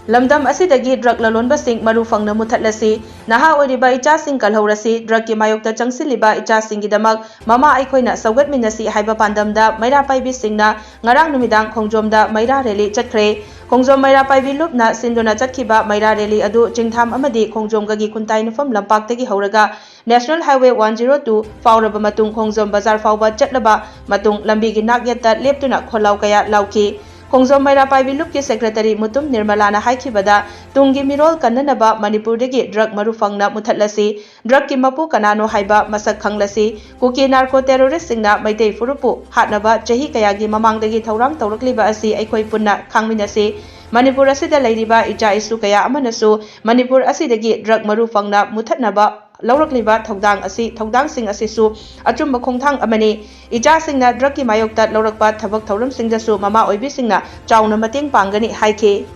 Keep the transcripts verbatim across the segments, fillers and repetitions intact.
ꯂꯝꯗꯝ ꯑꯁꯤꯗꯒꯤ ꯗ꯭ꯔꯒ ꯂꯂꯣꯟꯕꯁꯤꯡ ꯃꯔꯨ ꯐꯪꯅ ꯃꯨꯊꯠꯂꯁꯤ꯫ ꯅꯍꯥ ꯑꯣꯏꯔꯤꯕ ꯏꯆꯥꯁꯤꯡ ꯀꯜꯍꯧꯔꯁꯤ꯫ ꯗ꯭ꯔꯒꯀꯤ ꯃꯥꯌꯣꯛꯇ ꯆꯪꯁꯤꯜꯂꯤꯕ ꯏꯆꯥꯁꯤꯡꯒꯤꯗꯃꯛ ꯃꯃꯥ ꯑꯩꯈꯣꯏꯅ ꯁꯧꯒꯠꯃꯤꯟꯅꯁꯤ ꯍꯥꯏꯕ ꯄꯥꯟꯗꯝꯗ ꯃꯩꯔꯥ ꯄꯥꯏꯕꯤꯁꯤꯡꯅ ꯉꯔꯥꯡ ꯅꯨꯃꯤꯗꯥꯡ ꯈꯣꯡꯖꯣꯝꯗ ꯃꯩꯔꯥ ꯔꯦꯂꯤ ꯆꯠꯈ꯭ꯔꯦ꯫ ꯈꯣꯡꯖꯣꯝ ꯃꯩꯔꯥ ꯄꯥꯏꯕꯤ ꯂꯨꯞꯅ ꯁꯤꯟꯗꯨꯅ ꯆꯠꯈꯤꯕ ꯃꯩꯔꯥ ꯔꯦꯂꯤ ꯑꯗꯨ ꯆꯤꯡꯊꯥꯝ ꯑꯃꯗꯤ ꯈꯣꯡꯖꯣꯝꯒꯒꯤ ꯈꯨꯟꯇꯥꯏꯅꯐꯝ ꯂꯝꯄꯥꯛꯇꯒꯤ ꯍꯧꯔꯒ National Highway one zero two ꯐꯥꯎꯔꯕ ꯃꯇꯨꯡ ꯈꯣꯡꯖꯣꯝ ꯕꯖꯥꯔ ꯐꯥꯎꯕ ꯆꯠꯂꯕ ꯃꯇꯨꯡ ꯂꯝꯕꯤꯒꯤ ꯅꯥꯛ ꯌꯦꯠꯇ ꯂꯦꯞꯇꯨꯅ ꯈꯣꯜꯂꯥꯎ ꯀꯌꯥ ꯂꯥꯎꯈꯤ꯫ ꯈꯣꯡꯖꯣꯝ ꯃꯩꯔꯥ ꯄꯥꯏꯕꯤ ꯂꯨꯞꯀꯤ ꯁꯦꯀ꯭ꯔꯦꯇꯔꯤ ꯃꯨꯇꯨꯝ ꯅꯤꯔꯃꯂꯥꯅ ꯍꯥꯏꯈꯤꯕꯗ, ꯇꯨꯡꯒꯤ ꯃꯤꯔꯣꯜ ꯀꯟꯅꯅꯕ ꯃꯅꯤꯄꯨꯔꯗꯒꯤ ꯗ꯭ꯔꯒ ꯃꯔꯨ ꯐꯪꯅ ꯃꯨꯊꯠꯂꯁꯤ, ꯗ꯭ꯔꯒꯀꯤ ꯃꯄꯨ ꯀꯅꯥꯅꯣ ꯍꯥꯏꯕ ꯃꯁꯛ ꯈꯪꯂꯁꯤ, ꯀꯨꯀꯤ ꯅꯥꯔꯀꯣ ꯇꯦꯔꯣꯔꯤꯁꯁꯤꯡꯅ ꯃꯩꯇꯩ ꯐꯨꯔꯨꯞꯄꯨ ꯍꯥꯠꯅꯕ ꯆꯍꯤ ꯀꯌꯥꯒꯤ ꯃꯃꯥꯡꯗꯒꯤ ꯊꯧꯔꯥꯡ ꯇꯧꯔꯛꯂꯤꯕ ꯑꯁꯤ ꯑꯩꯈꯣꯏ ꯄꯨꯟꯅ ꯈꯪꯃꯤꯟꯅꯁꯤ꯫ ꯃꯅꯤꯄꯨꯔ ꯑꯁꯤꯗ ꯂꯩꯔꯤꯕ ꯏꯆꯥ ꯏꯁꯨ ꯀꯌꯥ ꯑꯃꯅꯁꯨ ꯃꯅꯤꯄꯨꯔ ꯑꯁꯤꯗꯒꯤ ꯗ꯭ꯔꯒ ꯃꯔꯨ ꯐꯪꯅ ꯃꯨꯊꯠꯅꯕ ꯂꯧꯔꯛꯂꯤꯕ ꯊꯧꯗꯥꯡ ꯑꯁꯤ, ꯊꯧꯗꯥꯡꯁꯤꯡ ꯑꯁꯤꯁꯨ ꯑꯆꯨꯝꯕ ꯈꯣꯡꯊꯥꯡ ꯑꯃꯅꯤ꯫ ꯏꯆꯥꯁꯤꯡꯅ ꯗ꯭ꯔꯒꯀꯤ ꯃꯥꯌꯣꯛꯇ ꯂꯧꯔꯛꯄ ꯊꯕꯛ ꯊꯧꯔꯝꯁꯤꯡꯗꯁꯨ ꯃꯃꯥ ꯑꯣꯏꯕꯤꯁꯤꯡꯅ ꯆꯥꯎꯅ ꯃꯇꯦꯡ ꯄꯥꯡꯒꯅꯤ ꯍꯥꯏꯈꯤ꯫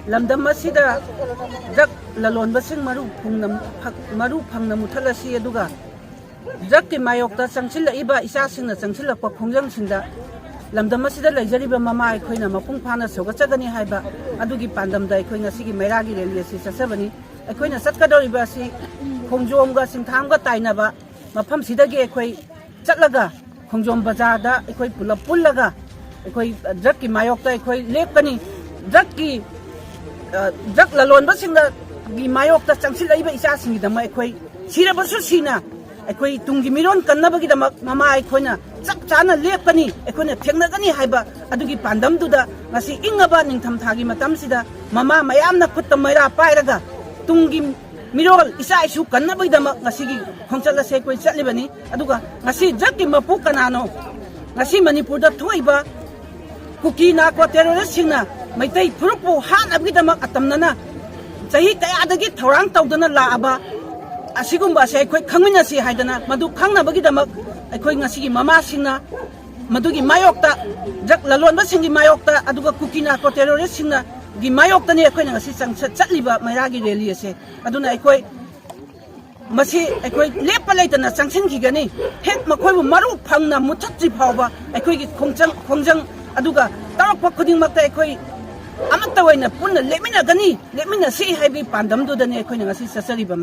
ꯂꯝꯗꯝ ꯑꯁꯤꯗ ꯗ꯭ꯔꯒ ꯂꯂꯣꯟꯕꯁꯤꯡ ꯃꯔꯨ ꯐꯪꯅ, ꯃꯔꯨ ꯐꯪꯅ ꯃꯨꯊꯠꯂꯁꯤ, ꯑꯗꯨꯒ ꯗ꯭ꯔꯒꯀꯤ ꯃꯥꯌꯣꯛꯇ ꯆꯪꯁꯤꯜꯂꯛꯏꯕ ꯏꯆꯥꯁꯤꯡꯅ ꯆꯪꯁꯤꯜꯂꯛꯄ ꯈꯣꯡꯖꯪꯁꯤꯡꯗ ꯂꯝꯗꯝ ꯑꯁꯤꯗ ꯂꯩꯖꯔꯤꯕ ꯃꯃꯥ ꯑꯩꯈꯣꯏꯅ ꯃꯄꯨꯡ ꯐꯥꯅ ꯁꯧꯒꯠꯆꯒꯅꯤ ꯍꯥꯏꯕ ꯑꯗꯨꯒꯤ ꯄꯥꯟꯗꯝꯗ ꯑꯩꯈꯣꯏ ꯉꯁꯤꯒꯤ ꯃꯩꯔꯥꯒꯤ ꯔꯦꯂꯤ ꯑꯁꯤ ꯆꯠꯆꯕꯅꯤ꯫ ꯑꯩꯈꯣꯏꯅ ꯆꯠꯀꯗꯧꯔꯤꯕ ꯑꯁꯤ ꯈꯣꯡꯖꯣꯝꯒ ꯆꯤꯡꯊꯥꯝꯒ ꯇꯥꯏꯅꯕ ꯃꯐꯝꯁꯤꯗꯒꯤ ꯑꯩꯈꯣꯏ ꯆꯠꯂꯒ ꯈꯣꯡꯖꯣꯝ ꯕꯖꯥꯔꯗ ꯑꯩꯈꯣꯏ ꯄꯨꯂꯞ ꯄꯨꯜꯂꯒ ꯑꯩꯈꯣꯏ ꯗ꯭ꯔꯒꯀꯤ ꯃꯥꯌꯣꯛꯇ ꯑꯩꯈꯣꯏ ꯂꯦꯞꯀꯅꯤ꯫ ꯗ꯭ꯔꯒꯀꯤ, ꯑ, ꯗ꯭ꯔꯒ ꯂꯂꯣꯟꯕꯁꯤꯡꯒꯤ ꯃꯥꯌꯣꯛꯇ ꯆꯪꯁꯤꯜꯂꯛꯏꯕ ꯏꯆꯥꯁꯤꯡꯒꯤꯗꯃꯛ ꯑꯩꯈꯣꯏ ꯁꯤꯔꯕꯁꯨ ꯁꯤꯅ ꯑꯩꯈꯣꯏ ꯇꯨꯡꯒꯤ ꯃꯤꯔꯣꯟ ꯀꯟꯅꯕꯒꯤꯗꯃꯛ ꯃꯃꯥ ꯑꯩꯈꯣꯏꯅ ꯆꯞ ꯆꯥꯅ ꯂꯦꯞꯀꯅꯤ, ꯑꯩꯈꯣꯏꯅ ꯊꯦꯡꯅꯒꯅꯤ ꯍꯥꯏꯕ ꯑꯗꯨꯒꯤ ꯄꯥꯟꯗꯝꯗꯨꯗ ꯉꯁꯤ ꯏꯪꯉꯕ ꯅꯤꯡꯊꯝꯊꯥꯒꯤ ꯃꯇꯝꯁꯤꯗ ꯃꯃꯥ ꯃꯌꯥꯝꯅ ꯈꯨꯠꯇ ꯃꯩꯔꯥ ꯄꯥꯏꯔꯒ ꯇꯨꯡꯒꯤ ꯃꯤꯔꯣꯜ ꯏꯆꯥ ꯏꯁꯨ ꯀꯟꯅꯕꯒꯤꯗꯃꯛ ꯉꯁꯤꯒꯤ ꯈꯣꯡꯆꯠ ꯑꯁꯦ ꯑꯩꯈꯣꯏ ꯆꯠꯂꯤꯕꯅꯤ꯫ ꯑꯗꯨꯒ ꯉꯁꯤ ꯖꯛꯀꯤ ꯃꯄꯨ ꯀꯅꯥꯅꯣ? ꯉꯁꯤ ꯃꯅꯤꯄꯨꯔꯗ ꯊꯣꯛꯏꯕ ꯀꯨꯀꯤ ꯅꯥꯔꯀꯣ ꯇꯦꯔꯣꯔꯤꯁꯁꯤꯡꯅ ꯃꯩꯇꯩ ꯐꯨꯔꯨꯞꯄꯨ ꯍꯥꯠꯅꯕꯒꯤꯗꯃꯛ ꯑꯇꯝꯅꯅ ꯆꯍꯤ ꯀꯌꯥꯗꯒꯤ ꯊꯧꯔꯥꯡ ꯇꯧꯗꯨꯅ ꯂꯥꯛꯑꯕ ꯑꯁꯤꯒꯨꯝꯕ ꯑꯁꯦ ꯑꯩꯈꯣꯏ ꯈꯪꯃꯤꯟꯅꯁꯤ ꯍꯥꯏꯗꯅ, ꯃꯗꯨ ꯈꯪꯅꯕꯒꯤꯗꯃꯛ ꯑꯩꯈꯣꯏ ꯉꯁꯤꯒꯤ ꯃꯃꯥꯁꯤꯡꯅ ꯃꯗꯨꯒꯤ ꯃꯥꯌꯣꯛꯇ, ꯗ꯭ꯔꯒ ꯂꯂꯣꯟꯕꯁꯤꯡꯒꯤ ꯃꯥꯌꯣꯛꯇ, ꯑꯗꯨꯒ ꯀꯨꯀꯤ ꯅꯥꯔꯀꯣ ꯇꯦꯔꯣꯔꯤꯁꯁꯤꯡꯅꯒꯤ ꯃꯥꯌꯣꯛꯇꯅꯤ ꯑꯩꯈꯣꯏꯅ ꯉꯁꯤ ꯆꯪꯁ-, ꯆꯠꯂꯤꯕ ꯃꯩꯔꯥꯒꯤ ꯔꯦꯂꯤ ꯑꯁꯦ꯫ ꯑꯗꯨꯅ ꯑꯩꯈꯣꯏ ꯃꯁꯤ ꯑꯩꯈꯣꯏ ꯂꯦꯞꯄ ꯂꯩꯇꯅ ꯆꯪꯁꯤꯟꯈꯤꯒꯅꯤ꯫ ꯍꯦꯛ ꯃꯈꯣꯏꯕꯨ ꯃꯔꯨ ꯐꯪꯅ ꯃꯨꯊꯠꯇ꯭ꯔꯤ ꯐꯥꯎꯕ ꯑꯩꯈꯣꯏꯒꯤ ꯈꯣꯡꯖꯪ, ꯈꯣꯡꯖꯪ ꯑꯗꯨꯒ ꯇꯧꯔꯛꯄ ꯈꯨꯗꯤꯡꯃꯛꯇ ꯑꯩꯈꯣꯏ ꯑꯃꯠꯇ ꯑꯣꯏꯅ ꯄꯨꯟꯅ ꯂꯦꯞꯃꯤꯟꯅꯒꯅꯤ, ꯂꯦꯞꯃꯤꯟꯅꯁꯤ ꯍꯥꯏꯕꯒꯤ ꯄꯥꯟꯗꯝꯗꯨꯗꯅꯤ ꯑꯩꯈꯣꯏꯅ ꯉꯁꯤ ꯆꯠꯆꯔꯤꯕ꯫